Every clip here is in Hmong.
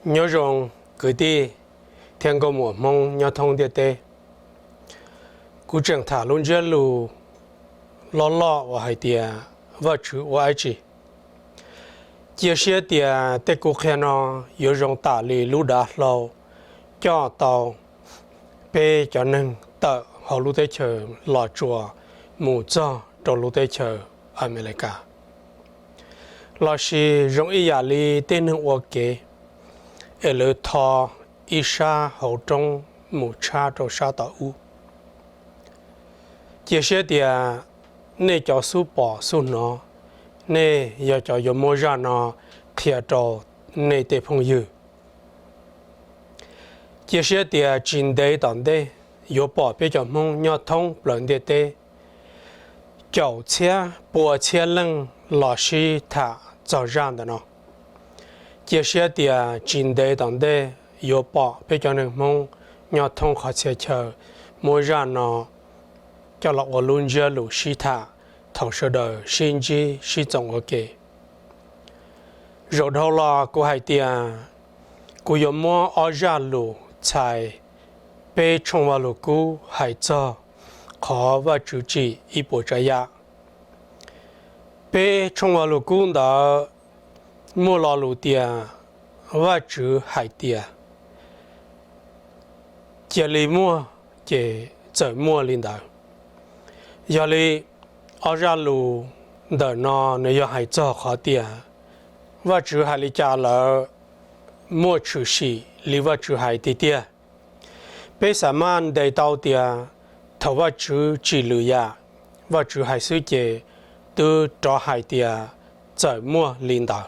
Nyob zoo kwv tij thiab nkauj muam Hmoob nyob thoob ntiaj teb. Kuv tseem tham lub ntsiab lus loj loj uas hais tias Vajtswv ua dab tsi. Cia siab tias tej kuv qhia no yuav zoo tam li lub dav hlau coj tau peb cov neeg tawm hauv lub teb chaws Los Tsuas mus txog rau lub teb chaws Amelikas, lossis zoo ib yam li tej neeg ua kev es lawv tho ib sab hauv roob mus tshab rau sab tom ub. Cia siab tias nej cov xub pom xub hnov, nej yog cov yuav muab zaj no qhia rau nej tej phooj ywg. Cia siab tias tsis ntev tom ntej yuav pom peb cov Hmoob nyob thoob plaws ntiaj teb caum txhiab pua txhiab leej los sib tham txog zaj ntawm no. Cia siab tias tsis ntev tom ntej yuav pom peb cov neeg Hmoob nyob thoob qhov txhia chaw muab zaj no coj los ua lub ntsiab lus sib tham thaum sawv daws sib ntsib sib txoos ua ke. Zaum dhau los kuv hais tias kuv yuav muab ob zaj lus txhais peb tshooj Vaj Lug Kub hais txog qhov Vajtswv tsim ib puas tsav yam. Peb tshooj Vaj Lug Kub ntawd muaj lo lus tias Vajtswv hais tias cia li muaj, ces txawm muaj li ntawd. Yog li, ob zaj lus ntawm no nws yog hais txog qhov tias Vajtswv hais li cas lawm, muaj tshwm sim li Vajtswv hais tiag tiag. Peb xav maj ntes tau tias thaum Vajtswv tsim lwm yam, Vajtswv hais xwb ces twb rov hais tias txawm muaj li ntawd.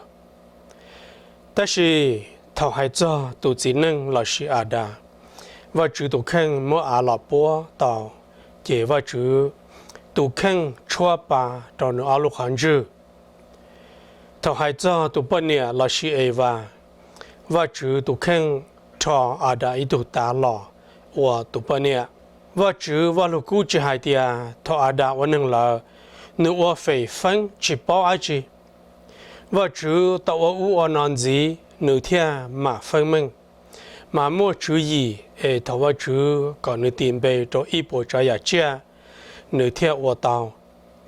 Tab sis thaum hais txog tus txiv neej lossis Adas, Vajtswv tus kheej muab av los puab tau, ces Vajtswv tus kheej tshuab pa rau nws ob lub qhov ntswg. Thaum hais txog tus poj niam lossis Evas, Vajtswv tus kheej rho Adas ib tug tav los ua tus poj niam. Vajtswv Vaj Lug Kub tsis hais tias thaum Adas ua neeg lawm, nws ua fem feeb tsis paub dab tsi. Vajtswv tau ua ub ua no ntxiv nws thiaj mam feeb meej, mas muaj tswv yim es thaum Vajtswv kom nws tis npe rau ib puas tsav yam tsiaj, nws thiaj ua tau,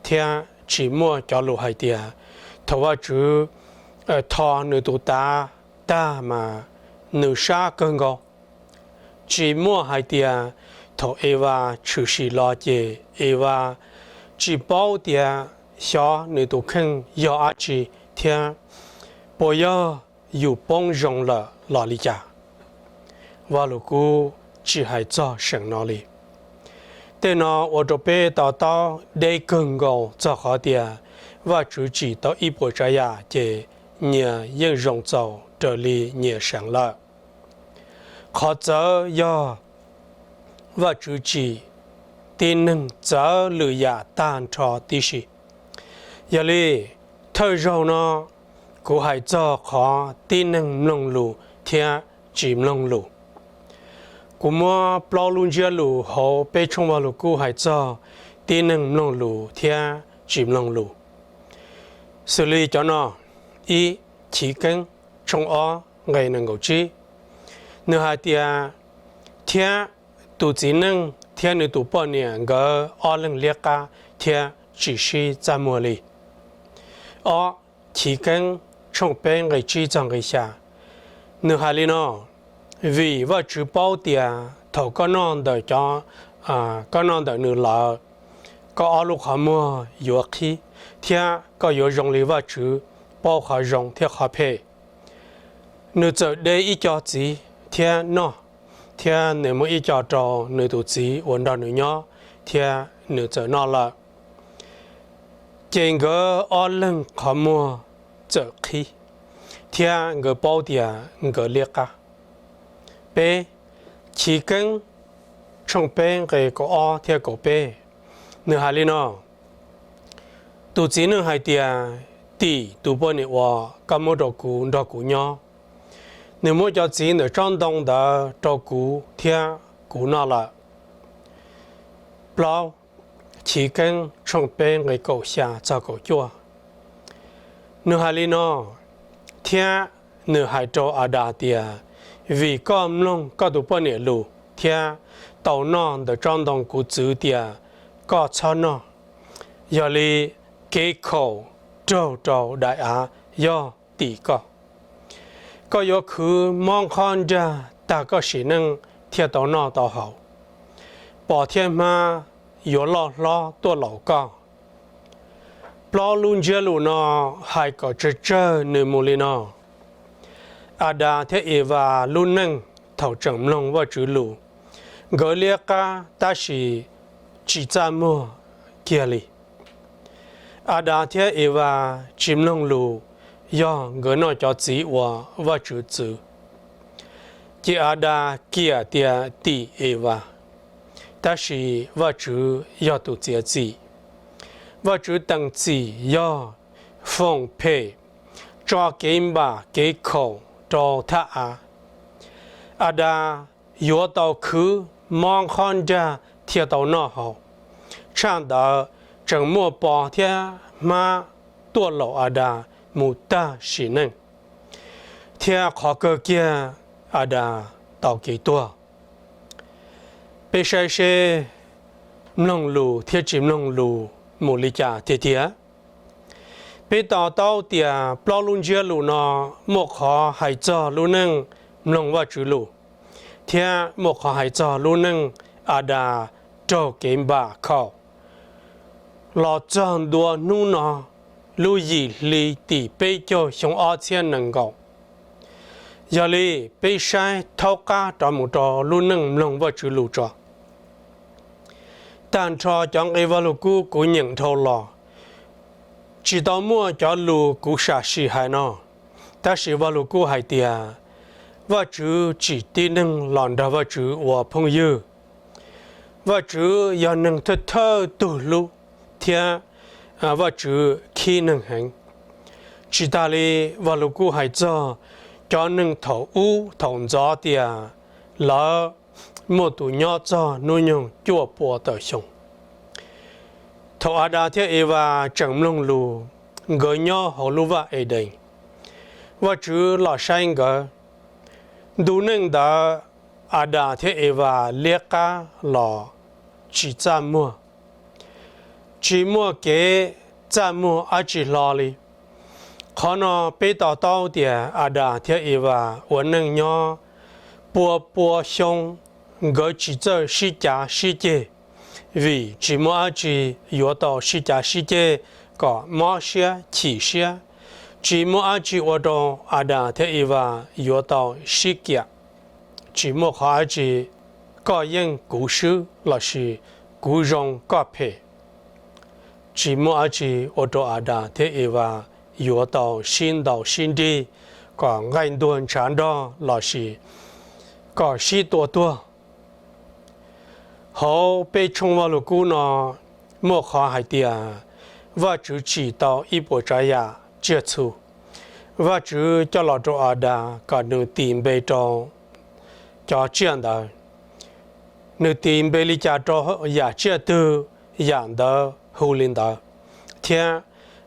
thiab tsis muaj cov lus hais tias thaum Vajtswv tho nws tus tav tag mas nws sab kawg nkaus. Tsis muaj hais tias thaum Evas tshwm sim los ces Evas tsis paub tias xyov nws tus kheej yog dab tsi thiab puas yog yus poob zoo lawm los li cas. Vaj Lug Kub tsis hais txog seem no li. Tej no ua rau peb to taub deb kawg nkaus txog qhov tias Vajtswv tsim tau ib puas tsav yam ces nyias yeej zoo txaus raws li nyias seem lawm. Qhov txawv yog Vajtswv tsim tib neeg txawv lwm yam tag nrho tib si. Yog li, thawj zaug no kuv hais txog qhov tib neeg mloog lus thiab tsis mloog lus. Kuv muab plaub lub ntsiab lus hauv peb tshooj Vaj Lug Kub hais txog tib neeg mloog lus thiab tsis mloog lus, xws li cov no: ib, Chiv Keeb tshooj ob nqe nees nkaum tsib, nws hais tias, thiab tus txiv neej thiab nws tus poj niam nkawd ob leeg liab qab thiab tsis sib txaj muag li. Ob, Chiv Keeb tshooj peb nqe tsib txog nqe xya, nws hais li no: Vim Vajtswv paub tias thaum koj noj ntawm cov, koj noj ntawm nws lawm, koj ob lub qhov muag yuav qhib, thiab koj yuav zoo li Vajtswv, paub qhov zoo thiab qhov phem. Nws txawm de ib co txiv thiab noj, thiab nws muab ib co rau nws tus txiv uas nrog nws nyob, thiab nws txawm noj lawm. Ces nkawd ob leeg qhov muag txawm qhib, thiab nkawd paub tias nkawd liab qab. Peb, Chiv Keeb tshooj peb nqe kaum ob thiab kaum peb, nws hais li no: Tus txiv neej hais tias, tim tus poj niam uas koj muab rau kuv nrog kuv nyob, nws muab cov txiv ntawm tsob ntoo ntawd rau kuv thiab kuv noj lawm. Plaub, Chiv Keeb tshooj peb nqe kaum xya txog kaum cuaj, nws hais li no: Thiab Nws hais rau Adas tias, vim koj mloog koj tus poj niam lus thiab tau noj ntawm tsob ntoo kuv txwv tias koj txhob noj, yog li kev khaum raug rau daim av yog tim koj. Koj yuav khwv mob qhob nrag tag koj sim neej thiaj tau noj tau haus. Pos thiab hmab yuav loj hlob tuaj laum koj. Plaub lub ntsiab lus no hais kom tsawg tsawg nws mus li no. Adas thiab Evas lub neej thaum tseem mloog Vajtswv lus, nkawd liab qab tab sis tsis txaj muag kiag li. Adas thiab Evas tsis mloog lus, yog nkawd noj cov txiv uas Vajtswv txwv. Ces Adas kiam tias tim Evas, tab sis Vajtswv yog tus txiav txim. Vajtswv teem txim yog foom phem, tso kev npam kev khaum rau thaj av. Adas yuav tau khwv mob qhob nrag thiaj tau noj haus. Tshaj ntawd tseem muaj pos thiab hmab tuaj laum Adas mus tag sim neej, thiab qhov kawg kiag Adas tau kev tuag. Peb saib seb mloog lus thiab tsis mloog lus mus li cas tiag tiag. Peb to taub tias plaub lub ntsiab lus no muaj qhov hais txog lub neej mloog Vajtswv lus, thiab muaj qhov hais txog lub neej Adas raug kev npam khaum los txog ntua hnub no lub yim hli tim peb caug xyoo ob txhiab nees nkaum. Yog li peb saib thaub qab rov mus rau lub neej mloog Vajtswv lus tso. Tag nrho cov nqe Vajluskub kuv nyeem dhau los, tsis tau muaj cov lus kuv sam sim hais no, tab sis Vajluskub hais tias Vajtswv tsim tib neeg los nrog Vajtswv ua phooj ywg. Vajtswv yog neeg thawj thawj tug hlub thiab Vajtswv khib neeg heev. Tsis tas li, Vajluskub hais txog cov neeg thaum ub thaum ntxov tias lawv muaj tus nyob txog hnub nyoog cuaj pua tawm xyoo. Thaum Adas thiab Evas tseem mloog lus, nkawd nyob hauv lub vaj Edees, Vajtswv los saib nkawd. Ntu neej ntawd Adas thiab Evas liab qab los tsis txaj muag, tsis muaj kev txaj muag dab tsi hlo li. Qhov no peb to taub tias Adas thiab Evas ua neej nyob pua pua xyoo, nkawd tsis txawj sib cav sib ceg, vim tsis muaj dab tsi yuav tau sib cav sib ceg kom mob siab chim siab. Tsis muaj dab tsi ua rau Adas thiab Evas yuav tau sib kiam. Tsis muaj qhov dab tsi koj yeej kuv swb lossis kuv zoo koj phem. Tsis muaj dab tsi ua rau Adas thiab Evas yuav tau sib ntaus sib nrig kom nqaij ntuag ntshav nrog lossis kom sib tua tuag. Hauv peb tshooj Vajluskub no muaj qhov hais tias Vajtswv tsim tau ib puas tsav yam tsiaj txhu. Vajtswv coj los rau Adas kom nws tis npe rau cov tsiaj ntawd. Nws tis npe li cas rau yam tsiaj twg, yam ntawd hu li ntawd, thiab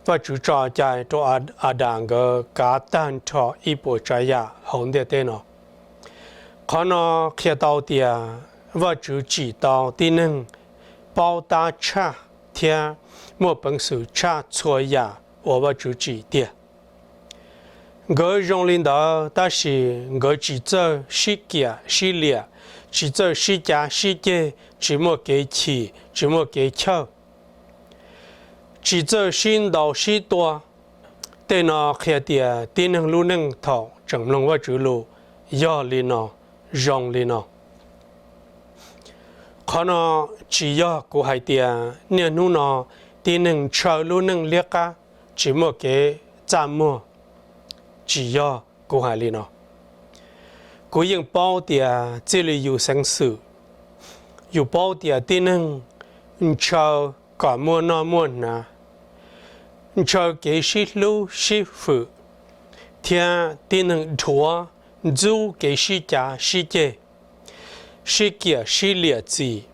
Vajtswv tso cai rau Adas nkawd kav tag nrho ib puas tsav yam hauv ntiaj teb no. Qhov no qhia tau tias Vajtswv tsim tau tib neeg paub tab tshaj thiab muaj peev xwm tshaj txhua yam uas Vajtswv tsim tiag. Nkawd zoo li ntawd tab sis nkawd tsis txawj sib kiam sib liam, tsis txawj sib cav sib ceg, tsis muaj kev chim, tsis muaj kev chawj, tsis txawj sib ntaus sib tua. Tej no qhia tias tib neeg lub neej thaum tseem mloog Vajtswv lus yog li no, zoo li no. Qhov no tsis yog kuv hais tias niaj hnub no tib neeg ntshaw lub neej liab qab, tsis muaj kev txaj muag. Tsis yog kuv hais li no. Kuv yeej paub tias txij li yus xeev xwm, yus paub tias tib neeg ntshaw kom muaj noj muaj hnav, ntshaw kev sib hlub sib hwm, thiab tib neeg dhuav ntxub kev sib cav sib ceg, sib kiam sib liam txim,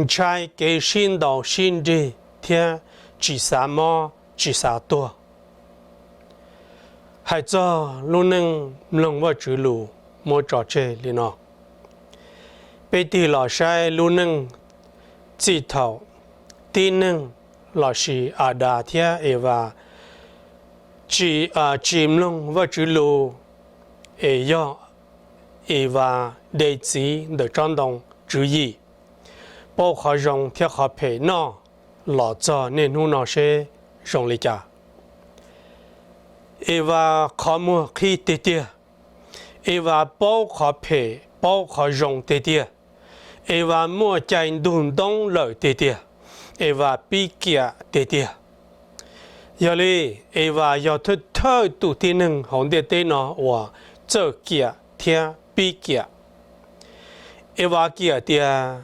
ntshai kev sib ntaus sib nrig thiab tsis xav mob tsis xav tuag. Hais txog lub neej mloog Vajtswv lus muab tso tseg li no, peb tig los saib lub neej txij thaum tib neeg lossis Adas thiab Evas tsis mloog Vajtswv lus, es yog Evas de txiv ntawm tsob ntoo tswv yim, paub qhov zoo thiab qhov phem noj los txog niaj hnub no seb zoo li cas. Evas qhov muag qhib tiag tiag. Evas paub qhov phem paub qhov zoo tiag tiag. Evas muaj cai ntug ntoo lawm tiag tiag. Evas pib kiam tiag tiag. Yog li, Evas yog thawj thawj tus tib neeg hauv ntiaj teb no uas txawj kiam thiab pib kiam. Evas kiam tias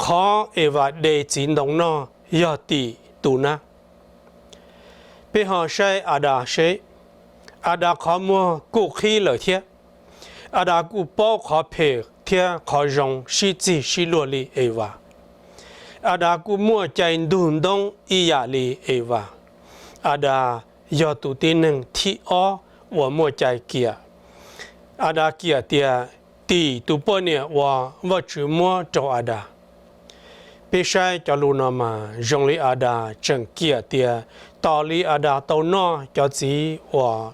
qhov Evas de txiv ntoo noj yog tim tus nab. Peb ho saib Adas seb, Adas qhov muag kuj qhib lawm thiab. Adas kuj paub qhov phem thiab qhov zoo sib txig sib luag li Evas. Adas kuj muaj cai ntug ntoo ib yam li Evas. Adas yog tus tib neeg thib ob uas muaj cai kiam. Adas kiam tias tim tus poj niam uas Vajtswv muab rau Adas. Peb saib cov lus no mas zoo li Adas tseem kiam tias tos li Adas tau noj cov txiv uas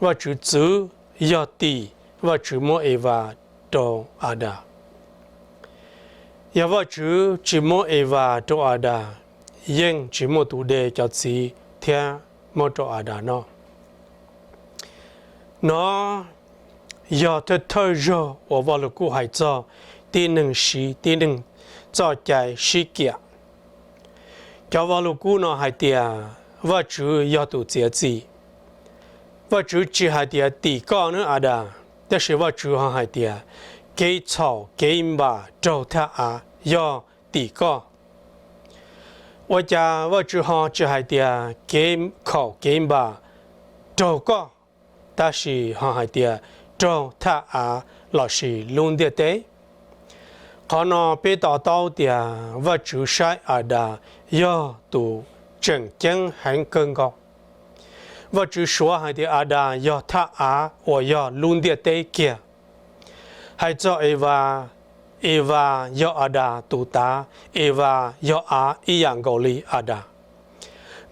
Vajtswv txwv yog tim Vajtswv muab Evas rau Adas. Yog Vajtswv tsis muab Evas rau Adas, yeej tsis muaj tus de cov txiv thiab muab rau Adas noj. No yog thawj thawj zaug uas Vajluskub hais txog tib neeg siv tib neeg txoj cai sib kiam. Cov Vajluskub no hais tias Vajtswv yog tus txiav txim. Vajtswv tsis hais tias tim koj nawb Adas, tab sis Vajtswv ho hais tias kev txhaum kev npam raug thaj av yog tim koj. Ua cas Vajtswv ho tsis hais tias kev khaum kev npam raug koj, tab sis ho hais tias raug thaj av lossis lub ntiaj teb? Qhov no peb to taub tias Vajtswv saib Adas yog tus tseem ceeb heev kawg nkaus. Vajtswv suav hais tias Adas yog thaj av uas yog lub ntiaj teb kiag. Hais txog Evas, Evas yog Adas tus tav, Evas yog av ib yam nkaus li Adas.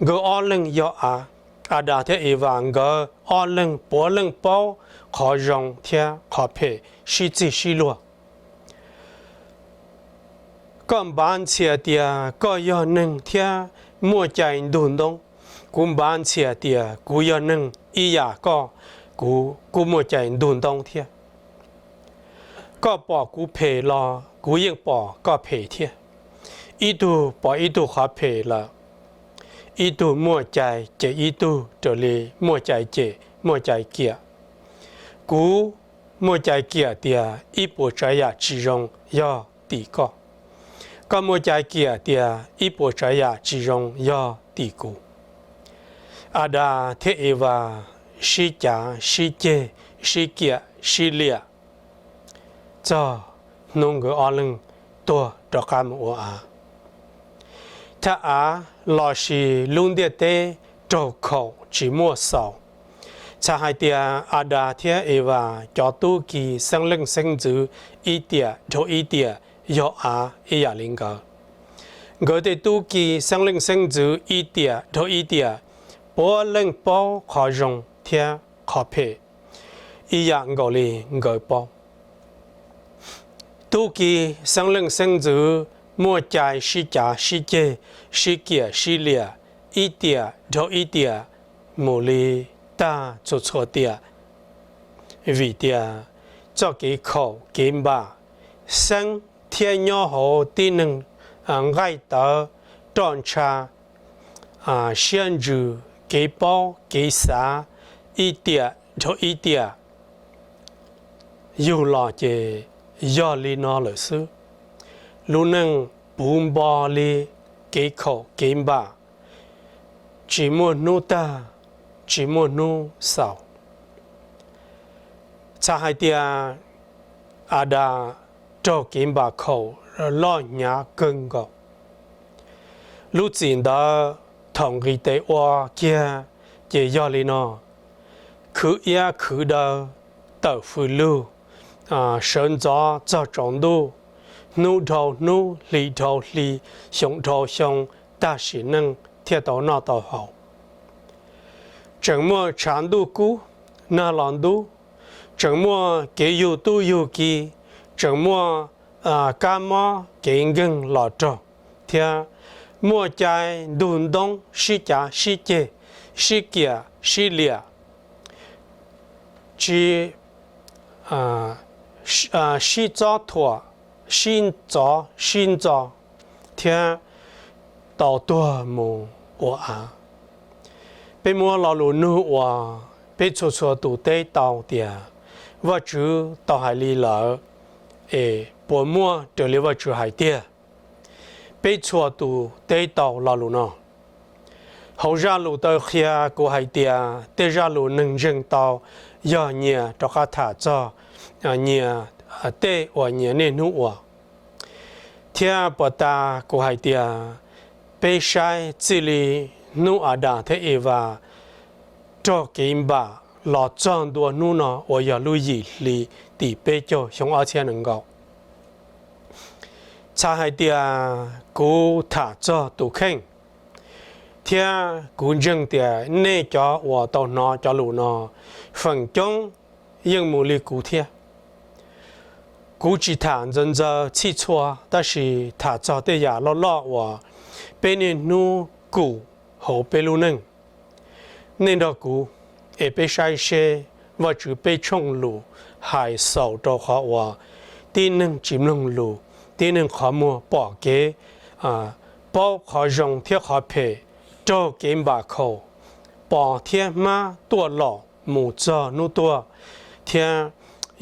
Nkawd ob leeg yog av. Adas thiab Evas nkawd ob leeg puav leej paub qhov zoo thiab qhov phem sib txig sib luag. Koj npav ntxhias tias koj yog neeg thiab muaj cai ntug ntoo. Kuv npav ntxhias tias kuv yog neeg ib yam koj, kuv kuj muaj cai ntug ntoo thiab. Koj pom kuv phem los kuv yeej pom koj phem thiab. Ib tug pom ib tug qhov phem lawm, ib tug muaj cai cem ib tug raws li muaj cai cem muaj cai kiam. Kuv muaj cai kiam tias ib puas tsav yam tsis zoo yog tim koj. Koj muaj cai kiam tias ib puas tsav yam tsis zoo yog tim kuv. Adas thiab Evas sib cav sib ceg, sib kiam sib liam txog hnub nkawd ob leeg tuag rov qab mus ua av. Thaj av lossis lub ntiaj teb raug khaum tsis muaj xaus. Txhais hais tias Adas thiab Evas cov tub ki xeeb leej xeeb ntxwv ib tiam dhau ib tiam yog av ib yam li nkawd. Nkawd tej tub ki xeeb leej xeeb ntxwv ib tiam dhau ib tiam puav leej paub qhov zoo thiab qhov phem ib yam nkaus li nkawd paub. Tub ki xeeb leej xeeb ntxwv muaj cai sib cav sib ceg, sib kiam sib liam ib tiam dhau ib tiam mus li tag txhua txhua tiam, vim tias txoj kev khaum kev npam xeeb thiab nyob hauv tib neeg nqaij tawv roj ntsha siab ntsws kev paub kev xav ib tiam dhau ib tiam yug los ces yog li no lawm xwb. Lub neej puv npo li kev khaum kev npam, tsis muaj hnub tag, tsis muaj hnub xaus. Txhais hais tias Adas raug kev npam khaum loj hnyav kawg nkaus. Lub txim ntawd thaum nqis tes ua kiag ces yog li no: khwv iab khwv daw, tawm fws lug, sawv ntxov txog tsaus ntuj, hnub dhau hnub, hli dhau hli, xyoo dhau xyoo, tag sim neej thiaj tau noj tau haus. Tseem muaj tshav ntuj kub, nag los ntub, tseem muaj kev yug tub yug ki, tseem muaj kab mob kev nkeeg los raug, thiab muaj cai ntug ntoob sib cav sib ceg, sib kiam sib liam, tsis sib txob thuam, sib ntxov sib ntxo, thiab tau tuag mus ua av. Peb muab lo lus nug uas peb txhua txhua tus teb tau tias Vajtswv tau hais li lawm, es puas muaj raws li Vajtswv hais tiag? Peb txhua tus teb tau lo lus no. Hauv zaj lus taw qhia kuv hais tias tej zaj lus neeg ntseeg tau yog nyias rov qab tham txog nyias tej uas nyias niaj hnub ua. Thiab puas tas kuv hais tias peb saib txij li hnub Adas thiab Evas raug kev npam los txog ntua hnub no uas yog lub yim hli tim peb caug xyoo ob txhiab nees nkaum. Txhais hais tias kuv tham txog tus kheej, thiab kuv ntseeg tias nej cov uas tau hnov cov lus no feem coob yeej mus li kuv thiab. Kuv tsis tham ntxaws ntxaws txhij txhua, tab sis tham txog tej yam loj loj uas peb niaj hnub kum hauv peb lub neej. Nej nrog kuv es peb saib seb Vajtswv peb tshooj lus hais xaus rau qhov uas tib neeg tsis mloog lus, tib neeg qhov muag pom kev, paub qhov zoo thiab qhov phem, raug kev npam khaum, pos thiab hmab tuaj lom mus txog hnub tuag, thiab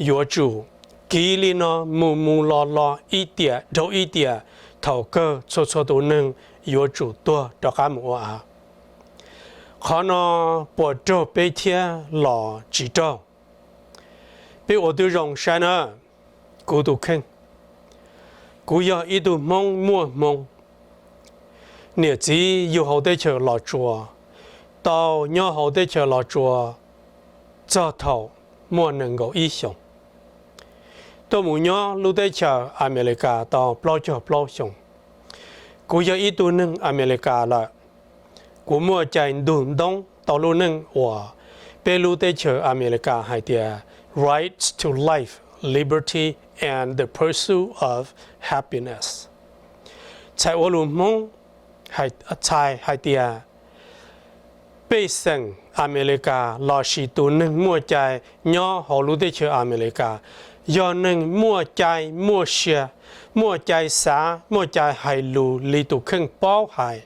yuav tsum kiv li no mus mus los los ib tiam dhau ib tiam, thaum kawg txhua txhua tus neeg yuav tsum tuag rov qab mus ua av. Qhov no puas raug peb thiab los tsis raug? Peb ua tib zoo saib na, kuv tus kheej. Kuv yog ib tug Hmoob muaj hmoo. Niam txiv yug hauv teb chaws Los Tsuas, tau nyob hauv teb chaws Los Tsuas txog thaum muaj nees nkaum ib xyoos. Tuaj mus nyob lub teb chaws Amelikas tau plaub caug plaub xyoos. Kuv yog ib tug neeg Amelikas lawm. Kuv muaj cai ntug ntoob tau lub neej uas peb lub teb chaws Amelikas hais tias rights to life, liberty, and the pursuit of happiness. Txhais ua lus Hmoob, txhais hais tias pej xeem Amelikas lossis tus neeg muaj cai nyob hauv lub teb chaws Amelikas yog neeg muaj cai muaj sia, muaj cai xav, muaj cai hais lus li tus kheej paub hais,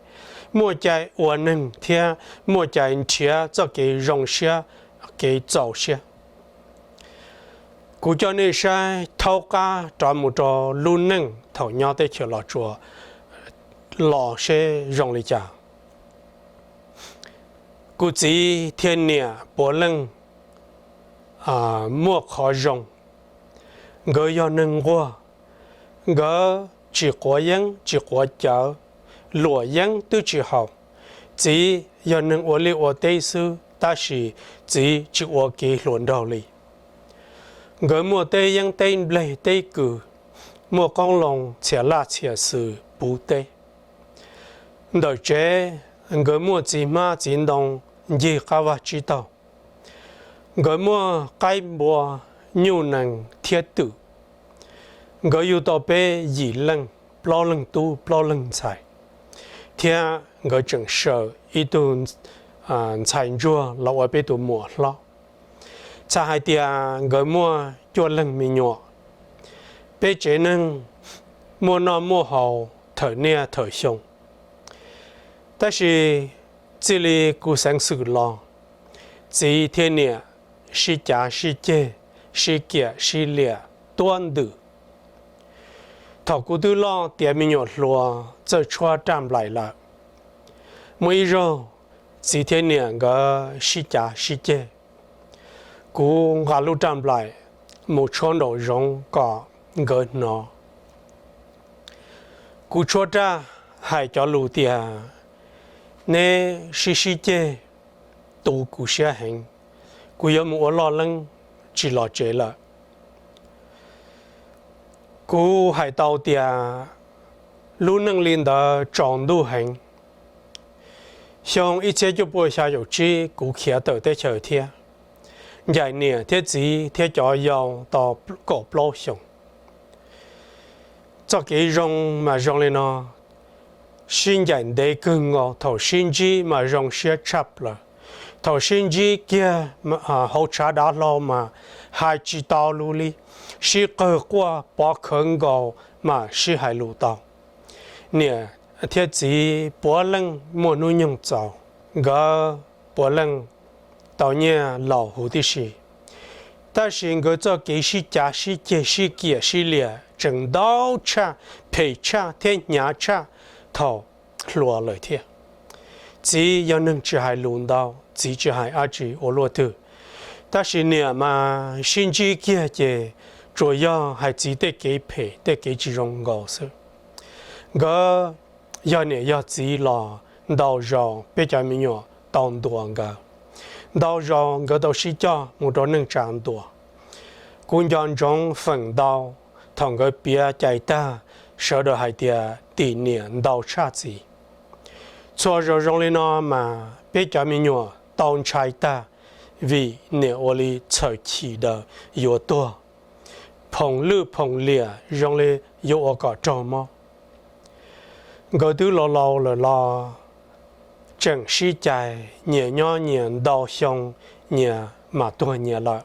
muaj cai ua neeg thiab muaj cai nrhiav txoj kev zoo siab, kev txaus siab. Kuv coj nej saib thaub qab rov mus rau lub neej thaum nyob teb chaws Los Tsuas los seb zoo li cas. Kuv txiv thiab niam puav leej muaj qhov zoo. Nkawd yog neeg nquag, nkawd tsis quav yeeb tsis quav cawv, luam yeeb twb tsis haus. Txiv yog neeg ua liaj ua teb xwb, tab sis txiv tsis ua kev hluas nraug li. Nkawd muaj teb yeeb teb npleg teb kws, muaj qoob loo txhia laj txhia xwm puv teb. Ntawm tsev, nkawd muaj txiv hmab txiv ntoo ncig qab vaj tsib taug. Nkawd muaj qaib npua, nyuj nees thiab twm. Nkawd yug tau peb yim leej, plaub leeg tub plaub leeg ntxhais, thiab nkawd tseem saws ib tug ntxhais ntsuag los ua peb tus muam hlob. Txhais hais tias nkawd muaj cuaj leeg me nyuam. Peb tsev neeg muaj noj muaj haus thawm niaj thawm xyoo. Tab sis txij li kuv xeev xwm los, txiv thiab niam sib cav sib ceg, sib kiam sib liam tuab ntwm. Thaum kuv twb loj tiav me nyuam hluas txawj tshuab raj nplaim lawm, muaj ib zaug txiv thiab niam nkawd sib cav sib ceg. Kuv nqa lub raj nplaim mus tshuab nraum zoov kom nkawd hnov. Kuv tshuab raj hais cov lus tias, neb sib sib ceg tu kuv siab heev. kuv yuav mus ua loj leeb tsis los tsev lawm. Kuv hais tau tias lub neej li ntawd tsaus ntuj heev. Xyoo ib txhiab cuaj puas xya caum tsib kuv khiav tawm teb chaws thiab ncaim niam thiab txiv thiab cov yau tau kaum plaub xyoos. Txoj kev zoo mas zoo li no, sib ncaim ntev kawg nkaus, thaum sib ntsib mas zoo siab tshaj plaws. Thaum sib ntsib kiag hauv tshav dav hlau mas hais tsis tau lus li, sib qawg quaj pov khawv nkaus mas sib hais lus tau. Niam thiab txiv puav leej muaj hnub nyoog txaus, nkawd puav leej tau nyiaj laus huv tib si. Tab sis nkawd txoj kev sib cav sib ceg sib kiam sib liam tseem ntau tshaj, phem tshaj thiab hnyav tshaj thaum hluas lawm thiab. Txiv yog neeg tsis hais lus ntau, txiv tsis hais dab tsi ua luaj twg. Tab sis niam mas sib ntsib kiag ces tsuas yog hais txiv tej kev phem tej kev tsis zoo nkaus xwb. Nkawd yog niam yog txiv los ntau zaus peb cov me nyuam tau ntuas nkawd. Ntau zaus nkawd tau sib coj mus rau neej tsa ntuas. Kuv nco ntsoov feem ntau thaum nkawd piav cai tag, sawv daws hais tias tim niam ntau tshaj txiv. Txhua zaus zoo li no mas peb cov me nyuam tau ntshai tag vim niam ua li txhaws chim daws yuav tuag, phoom lwj phoom liam zoo li yuav ua kom raug mob. Nkawd twb laus laus lawm los tseem sib cais, nyias nyob nyias ntau xyoo nyias mam tuag nyias lawm.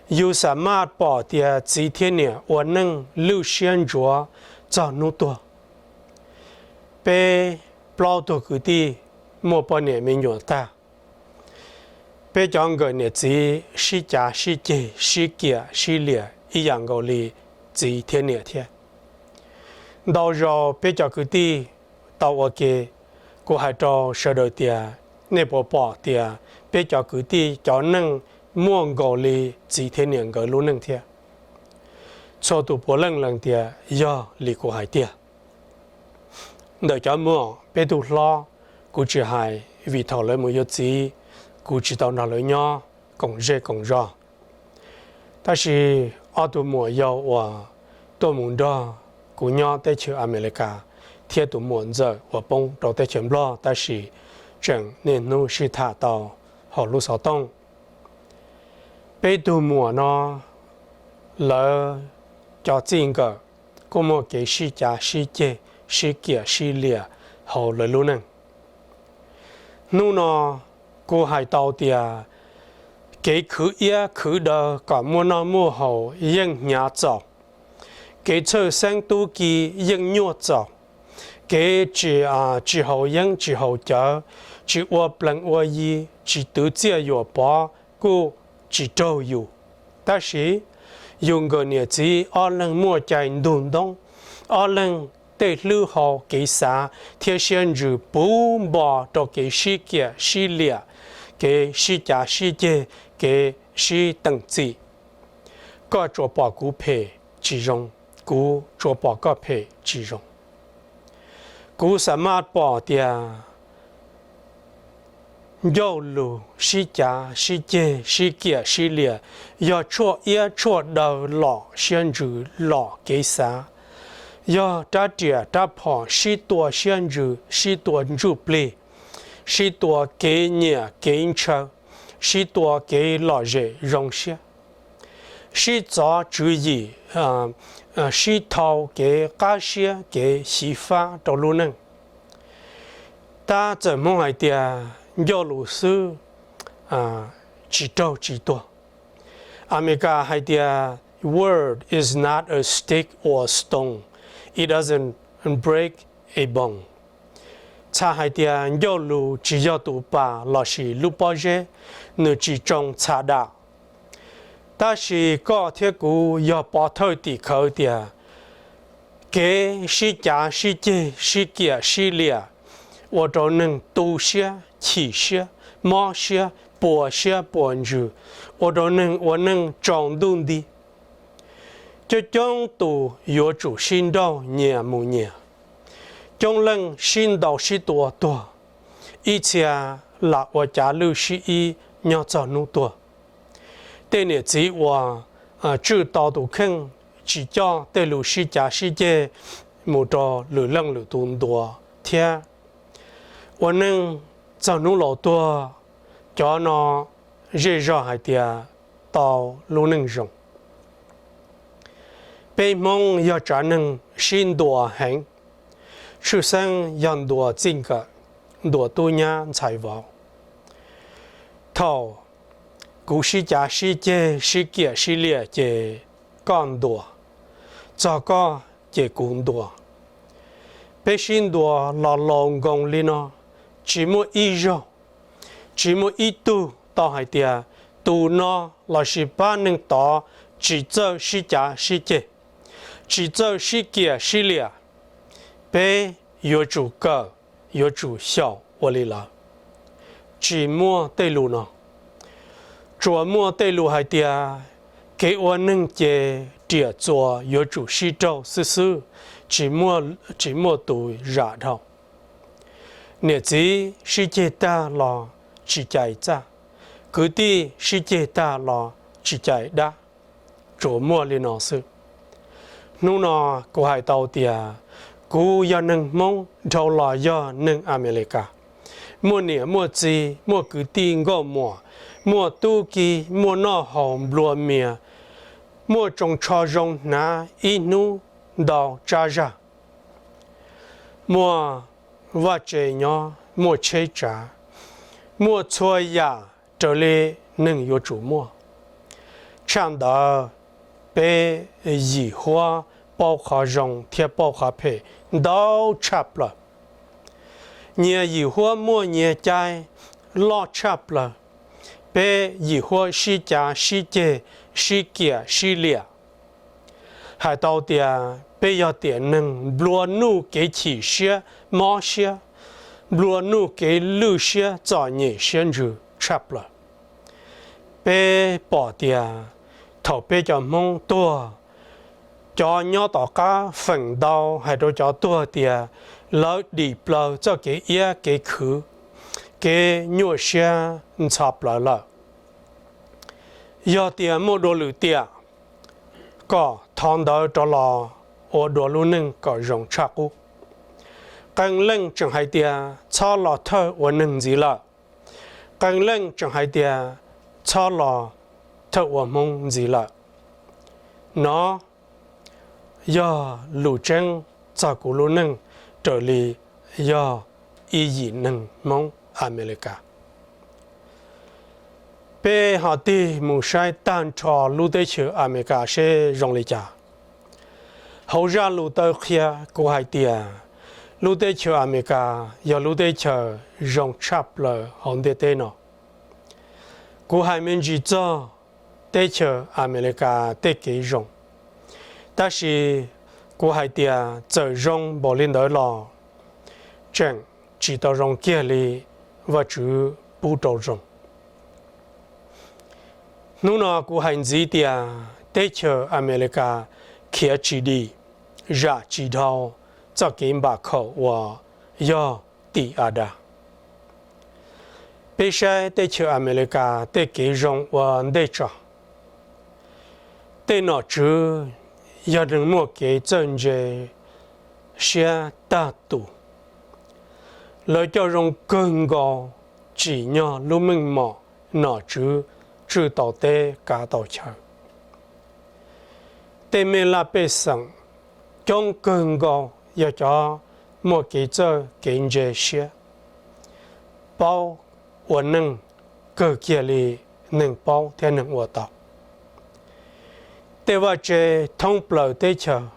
Yus xam maj pom tias txiv thiab niam ua neej lwj siab ntsuav txog hnub tuag. Peb plaub tug kwv tij muaj poj niam me nyuam tag. Peb cov nkawm niam txiv sib cav sib ceg sib kiam sib liam ib yam nkaus li txiv thiab niam thiab. Ntau zaus peb cov kwv tij tau ua ke, kuv hais rau sawv daws tias nej puas pom tias peb cov kwv tij cov neej muaj nkaus li txiv thiab niam nkawd lub neej thiab? Txhua tus puav leej lees tias yog li kuv hais tiag. Ntawm cov muam peb tug hlob, kuv tsis hais vim thaum lawv mus yuav txiv, kuv tsis tau nrog lawv nyob koom zej koom zos. Tab sis ob tug muam yau uas tuaj mus nrog kuv nyob teb chaws Amelikas thiab tus muam ntxawm uas poob rau teb chaws Nplog tab sis tseem niaj hnub sib tham tau hauv lub xov tooj. Peb tug muam no lawv cov txij nkawm kuj muaj kev sib cav sib ceg, sib kiam sib liam hauv lawv lub neej. Hnub no kuv hais tau tias kev khwv iab khwv daw kom muaj noj muaj haus yeej hnyav txaus. Kev txhawj xeeb tub ki yeej nyuaj txaus. Kev tsis, tsis haus yeeb tsis haus cawv, tsis ua plees ua yi, tsis twv txiaj yuam pov kuj tsis raug yus. Tab sis yus nkawm niam txiv ob leeg muaj cai ntug ntoob, ob leeg tej hlwb hau kev xav thiab siab ntsws puv npo rau kev sib kiam sib liam, kev sib cav sib ceg, kev sib teem txim. Koj tsuas pom kuv phem tsis zoo, kuv tsuas pom koj phem tsis zoo. Kuv xam maj pom tias ncauj lus sib cav sib ceg sib kiam sib liam yog tshuaj iab tshuaj daw lom siab ntsws lom kev xav, yog rab riam rab phom sib tua siab ntsws, sib tua ntsuj plig, sib tua kev nyiam kev ntshaw, sib tua kev lom zem zoo siab, sib txov tswv yim, sib thau kev qab siab kev xyiv fab rau lub neej. Tab txawm Hmoob hais tias ncauj lus xwb tsis raug tsis tuag. Amelikas hais tias word is not a stick or a stone, it doesn't break a bone. Txhais hais tias ncauj lus tsis yog tus pas lossis lub pob zeb, nws tsis tsoo txha dam. Tab sis koj thiab kuv yog pov thawj tim khawv tias kev sib cav sib ceg sib kiam sib liam ua rau neeg tu siab chim siab mob siab puas siab puas ntsws, ua rau neeg ua neej tsaus ntuj nti. Coob coob tus yuav tsum sib nrauj nyias mus nyias. Coob leej sib ntaus sib tua tuag, ib txhia lam ua cav lwj sib ib nyob txog hnub tuag. Tej niam txiv uas tswj tau tus kheej tsis coj tej lus sib cav sib ceg mus rau lwm leej lwm tus ntuas thiab. Ua neej txog hnub laus tuag, cov no zej zog hais tias tau lub neej zoo. Peb Hmoob yog tsav neeg sib ntuas heev, tshwj xeeb yog ntuas txij nkawm, ntuas tub nyab ntxhais vauv. Thaum kuv sib cav sib ceg sib kiam sib liam ces koj ntuas, txog koj ces kuv ntuas. Peb sib ntuas los laus nkoos li no, tsis muaj ib zaug, tsis muaj ib tug tau hais tias tus no lossis pab neeg tod tsis txawj sib cav sib ceg, tsis txawj sib kiam sib liam. Peb yuav tsum kawm, yuav tsum xyaum ua li lawv. Tsis muaj tej lus no. Tsuas muaj tej lus hais tias kev ua neeg ces riam txuas yuav tsum sib raug xwb xwb, tsis muaj tus zam dhau. Niam txiv sib ceg tag los tsis cais txaj, kwv tij sib ceg tag los tsis cais dab, tsuas muaj li no xwb. Hnub no kuv hais tau tias kuv yog neeg Hmoob dhau los yog neeg Amelikas, muaj niam muaj txiv, muaj kwv tij nkauj muam, muaj tub ki, muaj noj haus nplua mias, muaj tsoos tsho zoo hnav ib hnub ntau tsab zaj, muaj vaj tse nyob, muaj tsheb tsav, muaj txhua yam raws li neeg yuav tsum muaj. Tshaj ntawd, peb yim huab paub qhov zoo thiab paub qhov phem ntau tshaj plaws. Nyias yim huab muaj nyias cai loj tshaj plaws. Peb yim huab sib cav sib ceg, sib kiam sib liam. Hais tau tias peb yog tiam neeg nplua nuj kev chim siab mob siab, nplua nuj kev lwj siab txom nyem siab ntsws tshaj plaws. Peb pom tias thaum peb cov Hmoob tuag, cov nyob tom qab feem ntau hais rau cov tuag tias lawv dim plaws txoj kev iab kev khwv, kev nyuaj siab ntxhov plaws lawm. Yog tias muaj dua lwm tiam, kom thov ntawd rov los ua dua lub neej kom zoo tshaj qub. Qee leej tseem hais tias txhob los thawj ua neeg ntxiv lawm. Qee leej tseem hais tias txhob los thawj ua Hmoob ntxiv lawm. No yog lus tseeb txog kuv lub neej raws li yog ib yim neeg Hmoob Amelikas. Peb ho tig mus saib tag nrho lub teb chaws Amelikas seb zoo li cas. Hauv zaj lus taw qhia kuv hais tias lub teb chaws Amelikas yog lub teb chaws zoo tshaj plaws hauv ntiaj teb no. Kuv hais me ntsis txog teb chaws Amelikas tej kev zoo, tab sis kuv hais tias txawm zoo npaum li ntawd los tseem tsis tau zoo kiag li Vajtswv pub rau zoo. Hnub no kuv hais ntxiv tias teb chaws Amelikas khiav tsis dim, zam tsis dhau txoj kev npam khaum uas yog tim Adas. Peb saib teb chaws Amelikas tej kev zoo ua ntej tso. Tej nom tswv yog neeg muaj kev txawj ntse siab tag tus. Lawv coj zoo kawg nkaus tsim nyog lub meej mom nom tswv tswj tau teb kav tau chaw. Tej mej laj pej xeem coob kawg nkaus yog cov muaj kev txawj kev ntse siab, paub ua neej kawg kiag li neeg paub thiab neeg ua tau. Tej vaj tse thoob plaws teb chaws,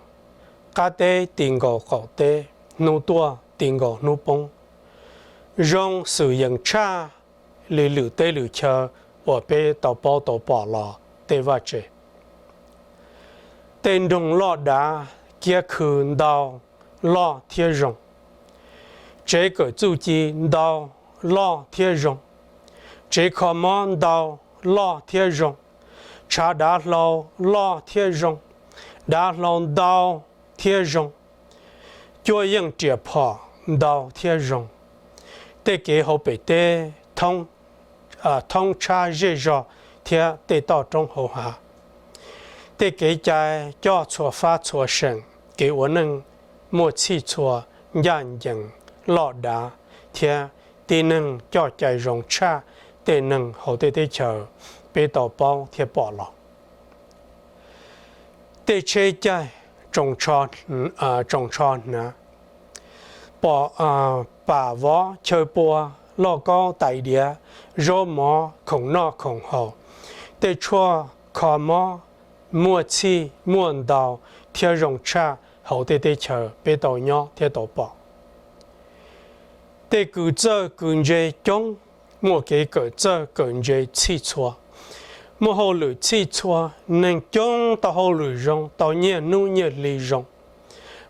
qab teb ti nkaus qaum teb, hnub tuaj ti nkaus hnub poob, zoo xwm yees tshaj li lwm teb lwm chaw uas peb tau paub tau pom los tej vaj tse. Tej nroog loj dav kiab khw ntau loj thiab zoo. Tsev kawm txuj ci ntau loj thiab zoo. Tsev kho mob ntau loj thiab zoo. Tshav dav hlau loj thiab zoo. Dav hlau ntau thiab zoo. Cuab yeej riam phom ntau thiab zoo. Tej kev hauv pem teb thoob thoob tshab zej zog thiab tej toj roob hauv hav. Tej kev cai coj txhua fab txhua seem, kev ua neej muaj txhij txhua, ncaj ncees, loj dav, thiab tib neeg coj cai zoo tshaj tej neeg hauv tej teb chaws peb tau paub thiab pom los. Tej tsheb caij tsoos tsho hnav, pom pam vov chaw pua, lauj kaub tais diav, zaub mov khoom noj khoom haus, tej tshuaj kho mob muaj txhij muaj ntau thiab zoo tshaj hauv tej teb chaws peb tau nyob thiab tau pom. Tej kws txawj kws ntse coob, muaj kev kawm txawj kawm ntse txhij txhua, muaj hauj lwm txhij txhua, neeg coob tau hauj lwm zoo, tau nyiaj hnub nyiaj hli zoo,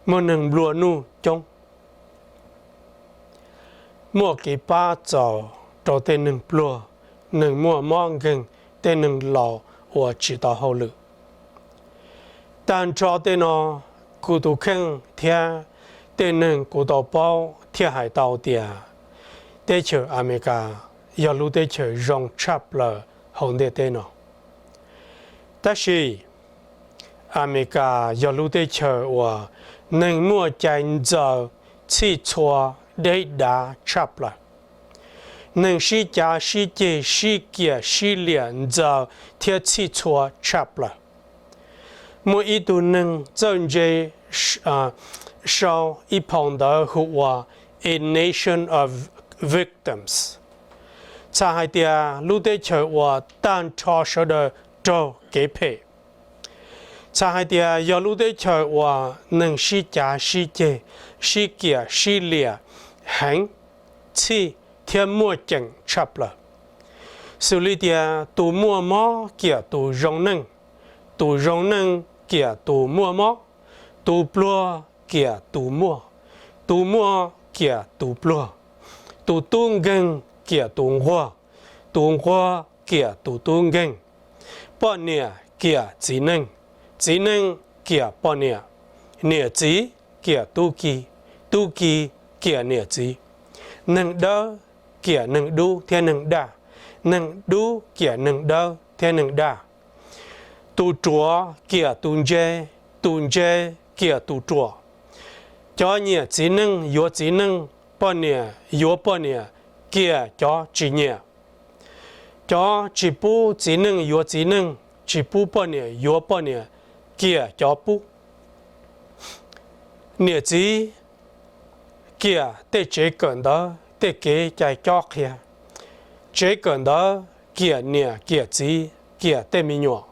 muaj neeg nplua nuj coob. Muaj kev pab txaus rau tej neeg pluag, neeg muaj mob nkeeg, tej neeg laus uas tsis tau hauj lwm. Tag nrho tej no, kuv tus kheej thiab tej neeg kuv tau paub thiaj hais tau tias teb chaws Amelikas yog lub teb chaws zoo tshaj plaws hauv ntiaj teb no. Tab sis Amelikas yog lub teb chaws uas neeg muaj cai ntxaws txhij txhua, deb dav tshaj plaws. Neeg sib cav sib ceg, sib kiam sib liam ntxaws thiab txhij txhua tshaj plaws. Muaj ib tug neeg txawj ntse sau ib phau ntawv hu ua A Nation of Victims, txhais hais tias lub teb chaws uas tag nrho sawv daws raug kev phem. Txhais hais tias yog lub teb chaws uas neeg sib cav sib ceg, sib kiam sib liam heev, txhij thiab muaj ceem tshaj plaws. Xws li tias tus muaj mob kiam tus zoo neej, tus zoo neej kiam tus muaj mob, tus pluag kiam tus muaj, tus muaj kiam tus pluag, tus tub nkeeg kiam tus nquag, tus nquag kiam tus tub nkeeg, poj niam kiam txiv neej, txiv neej kiam poj niam, niam txiv kiam tub ki, tub ki kiam niam txiv, neeg dawb kiam neeg dub thiab neeg daj, neeg dub kiam neeg dawb thiab neeg daj, tus ruam kiam tus ntse, tus ntse kiam tus ruam. Cov nyiam txiv neej yuav txiv neej, poj niam yuav poj niam, kiam cov tsis nyiam. Cov tsis pub txiv neej yuav txiv neej, tsis pub poj niam yuav poj niam, kiam cov pub. Niam txiv kiam tej tsev kawm ntawv, tej kev cai cob qhia. Tsev kawm ntawv kiam niam kiam txiv, kiam tej me nyuam.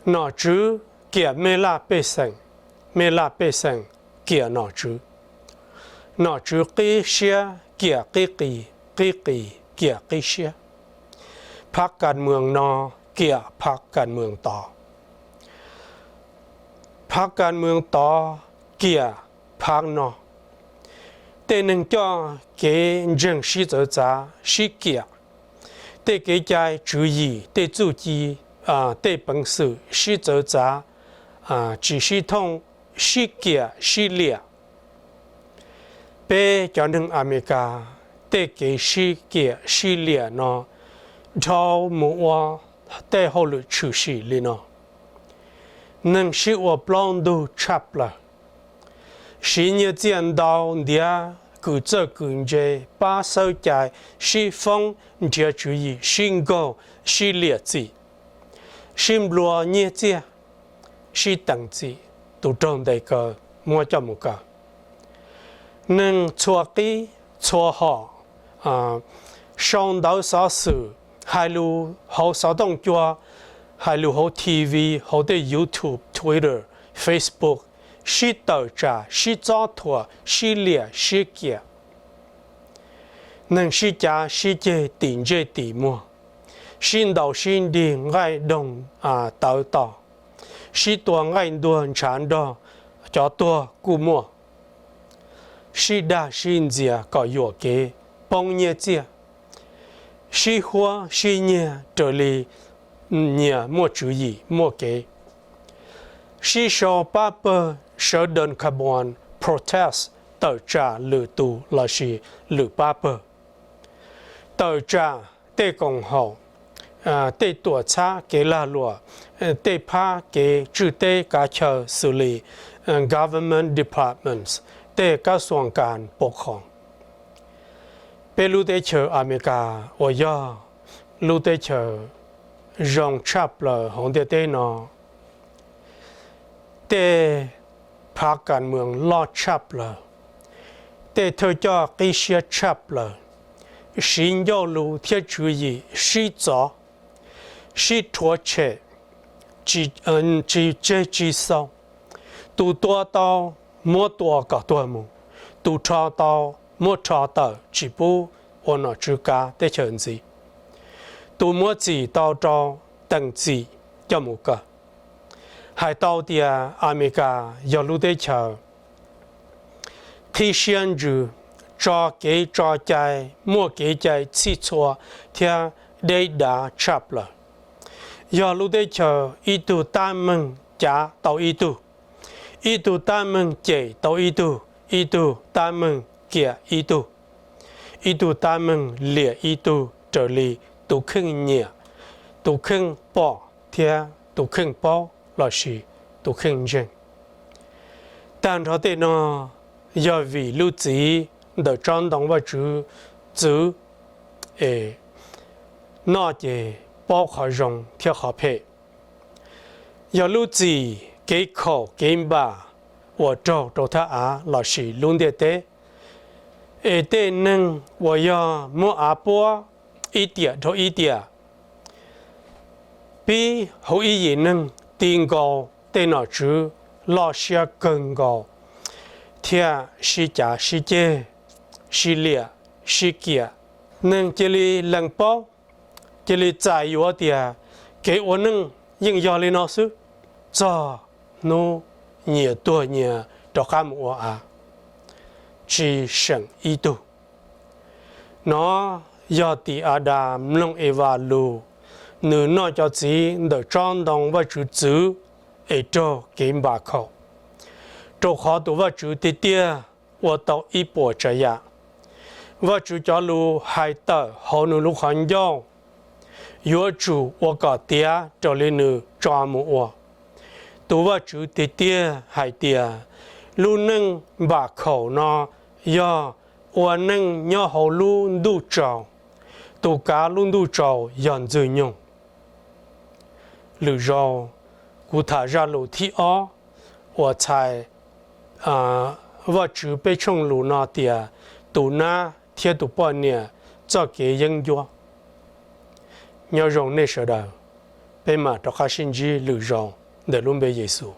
Nom tswv kiam mej laj pej xeem, mej laj pej xeem kiam nom tswv. Nom tswv qib siab kiam qib qis, qib qis kiam qib siab. Phab kas moos no kiam phab kas moos tod. Phab kas moos tod kiam phab no. Tej neeg coj kev ntseeg sib txawv txav, sib kiam. Tej kev cai tswv yim, tej txuj ci, tej peev xwm sib txawv txav, tsis sib thooj, sib kiam sib liam. Peb cov neeg Amelikas tej kev sib kiam sib liam no dhau mus ua tej hauj lwm tshwm sim li no. Neeg sib ua plaub ntug tshaj plaws. Siv nyiaj txiaj ntau ntiav kws txawj kws ntse, pab xawb cai, sib foob, nrhiav tswv yim, sib nkaug, sib liam txim, sib nplua nyiaj txiaj, sib teem txim, tus raug ntes kaw muab coj mus kaw. Neeg txhua qib txhua hom sau ntawv xov xwm, hais lus hauv xov tooj cua, hais lus hauv T V, hauv tej YouTube, Twitter, Facebook, sib tawm tsam, sib txob thuam, sib liam sib kiam. Neeg sib cav sib ceg tim ntsej tim muag, sib ntaus sib nrig nqaij doog tawv to, sib tua nqaij ntuag ntshav nrog cov tuag kuj muaj. Sib dag sib ntxias kom yuam kev poob nyiaj txiaj, sib huab sib nyiag raws li nyias muaj tswv yim muaj kev. Sib sau pab pawg sawv daws carbon protest tawm tsam lwm tus lossis lwm pab pawg. Tawm tsam tej koom haum, tej tuam txhab kev lag luam, tej phab kev tswj teb kav chaw xws li government departments, tej kab xuam kas pov khoom. Peb lub teb chaws Amelikas uas yog lub teb chaws zoo tshaj plaws hauv ntiaj teb no, tej phav kas moos loj tshaj plaws, tej thawj coj qib siab tshaj plaws, siv ncauj lus thiab tswv yim sib txov, sib rhuav tshem, tsis tseg tsis xaus. Tus tua tau muab tua kom tuag mus, tus rho tau muab rho tawm tsis pub ua nom tswv kav teb chaws ntxiv, tus muab txim tau rau teem txim coj mus kaw. Hais tau tias Amelikas yog lub teb chaws qhib siab ntsws, tso kev tso cai, muaj kev cai txhij txhua thiab deb dav tshaj plaws. Yog lub teb chaws ib tug tab meeg cav tau ib tug, ib tug tab meeg cem tau ib tug, ib tug tab meeg kiam ib tug, ib tug tab meeg liam ib tug raws li tus kheej nyiam, tus kheej pom thiab tus kheej paub lossis tus kheej ntseeg. Tag nrho tej no yog vim lub txiv ntawm tsob ntoo Vajtswv txwv es noj ces paub qhov zoo thiab qhov phem. Yog lub txim kev khaum kev npam uas raug rau thaj av lossis lub ntiaj teb, es tej neeg uas yog muab av puab ib tiam dhau ib tiam, pib hauv ib yim neeg ti nkaus tej nom tswv loj siab kawg nkaus thiab sib cav sib ceg, sib liam sib kiam. Neeg cia li lees paub, cia li txais yuav tias kev ua neej yeej yog li no xwb, txog hnub nyias tuag nyias rov qab mus ua av, tsis seem ib tug. Nov yog tim Adas mloog Evas lus, nws noj cov txiv ntawm tsob ntoo Vajtswv txwv es raug kev npam khaum, rau qhov tus Vajtswv tiag tiag ua tau ib puas tsav yam. Vajtswv cov lus hais tawm hauv nws lub qhov ncauj yuav tsum ua kom tiav raws li nws tso mus ua. Tus Vajtswv tiag tiag hais tias lub neej npam khaum no yog ua neej nyob hauv lub ntuj tsaus, tus kav lub ntuj tsaus yog Ntxwg Nyoog. Lwm zaus kuv tham zaj lus thib ob uas txhais Vajtswv peb tshooj lus no tias tus nab thiab tus poj niam txoj kev yeeb ncuab. Nyob zoo nej sawv daws, peb mam rov qab sib ntsib lwm zaus ntawm lub npe Yexus.